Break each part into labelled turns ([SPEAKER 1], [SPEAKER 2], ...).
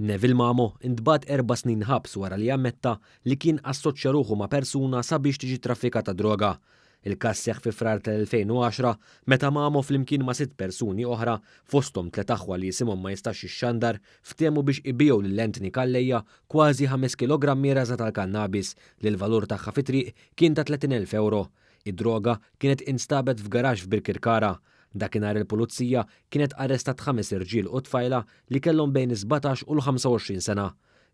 [SPEAKER 1] Neville Mamo ntbagħat erba' snin ħabs wara li ammetta li kien assoċja ruħu ma' persuna sabiex tiġi traffikata droga. Il-każ seħħ fi Frar tal-2010 meta Mamo flimkien ma' sitt persuni oħra, fosthom tliet aħwa li isimhom ma jistax jixxandar, ftehmu biex ibigħu lil Anthony Calleja kważi ħames kilogrammi raża tal-kannabis li l-valur tagħha fit-triq kien ta' 30,000 ewro. Id-droga kienet instabet f'garaxx f'Birkirkara. Dakinhar il-Pulizija kienet arrestat ħames irġiel u tfajla li kellhom bejn is-17 u l-25 sena.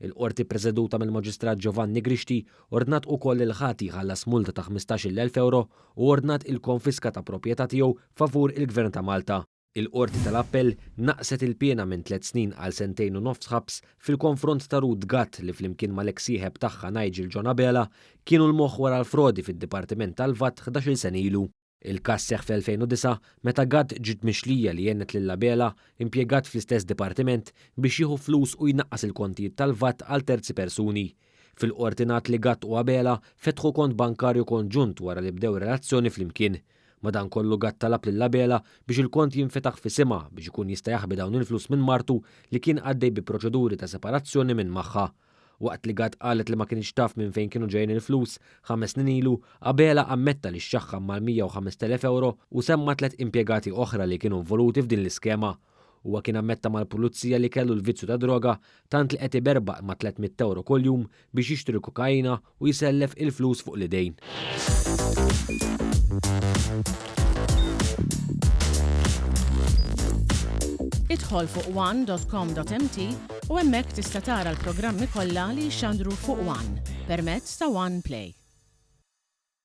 [SPEAKER 1] Il-Qorti ppreseduta mill-Maġistrat Giovanni Grixti ordnat ukoll lill-ħati jħallas multa ta' 15-il elf ewro u ordnat il-konfiska ta' proprjetà tiegħu favur il-Gvern ta' Malta. Il-Qorti tal-Appell naqqset il-piena minn tliet snin għal sentejn u nofs ħabs fil-konfront ta' Ruth Gatt li flimkien mal-eks sieħeb tagħha Nigel John Abela kienu l-moħħ wara l-frodi fid-Dipartiment tal-VAT ħdax-il sena ilu. Il-każ seħħ fl-2009 meta Gatt ġiet mixlija li għenet lil Abela, impjegat fl-istess dipartiment, biex jieħu flus u jnaqqas il-kontijiet tal-VAT għal terzi persuni. Fil-Qorti ngħad li Gatt u Abela fetħu kont bankarju konġunt wara li bdew relazzjoni flimkien. Madankollu Gatt talab lil Abela biex il-kont jinfetaħ f'isimha biex ikun jista' jaħbi dawn il-flus minn martu li kien għaddej bi proċeduri ta' separazzjoni minn magħha. Waqt li Gatt qalet li ma kinitx taf minn fejn kienu ġejjin il-flus, ħames snin ilu, Abela ammetta li xxaħħam mal-105,000 ewro u semma tliet impjegati oħra li kienu involuti f'din l-iskema. Huwa kien ammetta mal-pulizija li kellu l-vizzju tad-droga tant li qed iberbaq ma' 300 ewro kuljum biex jixtri l-kokaina u jsellef il-flus fuq l-idejn.
[SPEAKER 2] Idħol fuq one.com.mt u hemmhekk tista' tara l-programmi kollha li jixxandru fuq One permezz ta' One Play.